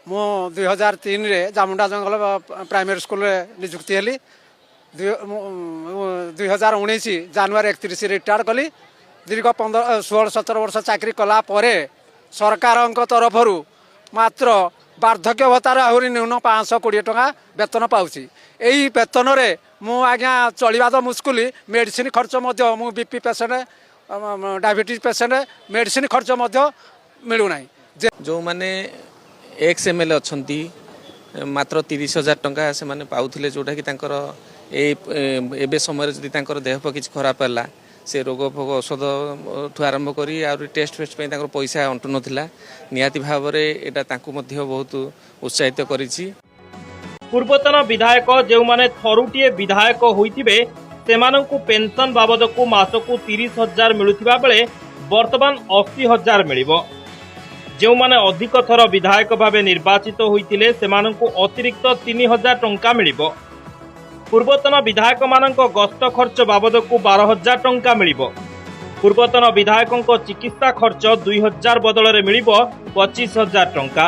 ମୁଁ 2003ରେ ଜାମୁଣ୍ଡା ଜଙ୍ଗଲ ପ୍ରାଇମେରୀ ସ୍କୁଲରେ ନିଯୁକ୍ତି ହେଲି। 2019 ଜାନୁଆରୀ 31 ରିଟାୟାର୍ଡ କଲି। ଦୀର୍ଘ 15, 16, 17 ବର୍ଷ ଚାକିରି କଲା ପରେ ସରକାରଙ୍କ ତରଫରୁ ମାତ୍ର ବାର୍ଦ୍ଧକ୍ୟ ଭତ୍ତାର ଆହୁରି ନ୍ୟୁନ 520 ଟଙ୍କା ବେତନ ପାଉଛି। ଏଇ ବେତନରେ ମୁଁ ଆଜ୍ଞା ଚଳିବା ତ ମୁସ୍କିଲ, ମେଡ଼ିସିନ ଖର୍ଚ୍ଚ ମଧ୍ୟ, ମୁଁ BP patient, diabetes patient, medicine ଖର୍ଚ୍ଚ ମଧ୍ୟ ମିଳୁନାହିଁ ଯେ ଯେଉଁମାନେ ଏକ୍ସ ଏମ୍ ଏଲ୍ ଏ ଅଛନ୍ତି, ମାତ୍ର 30,000 ଟଙ୍କା ସେମାନେ ପାଉଥିଲେ, ଯେଉଁଟାକି ତାଙ୍କର ଏଇ ଏବେ ସମୟରେ ଯଦି ତାଙ୍କର ଦେହ ପା କିଛି ଖରାପ ହେଲା, ସେ ରୋଗ ଫୋଗ ଔଷଧ ଠୁ ଆରମ୍ଭ କରି ଆହୁରି ଟେଷ୍ଟ ଫେଷ୍ଟ ପାଇଁ ତାଙ୍କର ପଇସା ଅଣ୍ଟୁ ନଥିଲା। ନିହାତି ଭାବରେ ଏଇଟା ତାଙ୍କୁ ମଧ୍ୟ ବହୁତ ଉତ୍ସାହିତ କରିଛି। ପୂର୍ବତନ ବିଧାୟକ ଯେଉଁମାନେ ଥରୁଟିଏ ବିଧାୟକ ହୋଇଥିବେ, ସେମାନଙ୍କୁ ପେନ୍ସନ୍ ବାବଦକୁ ମାସକୁ 30,000 ମିଳୁଥିବା ବେଳେ ବର୍ତ୍ତମାନ 80,000 ମିଳିବ। ଯେଉଁମାନେ ଅଧିକ ଥର ବିଧାୟକ ଭାବେ ନିର୍ବାଚିତ ହୋଇଥିଲେ, ସେମାନଙ୍କୁ ଅତିରିକ୍ତ 3,000 ଟଙ୍କା ମିଳିବ। ପୂର୍ବତନ ବିଧାୟକମାନଙ୍କ ଗସ୍ତ ଖର୍ଚ୍ଚ ବାବଦକୁ 12,000 ଟଙ୍କା ମିଳିବ। ପୂର୍ବତନ ବିଧାୟକଙ୍କ ଚିକିତ୍ସା ଖର୍ଚ୍ଚ 2,000 ବଦଳରେ ମିଳିବ 25,000 ଟଙ୍କା।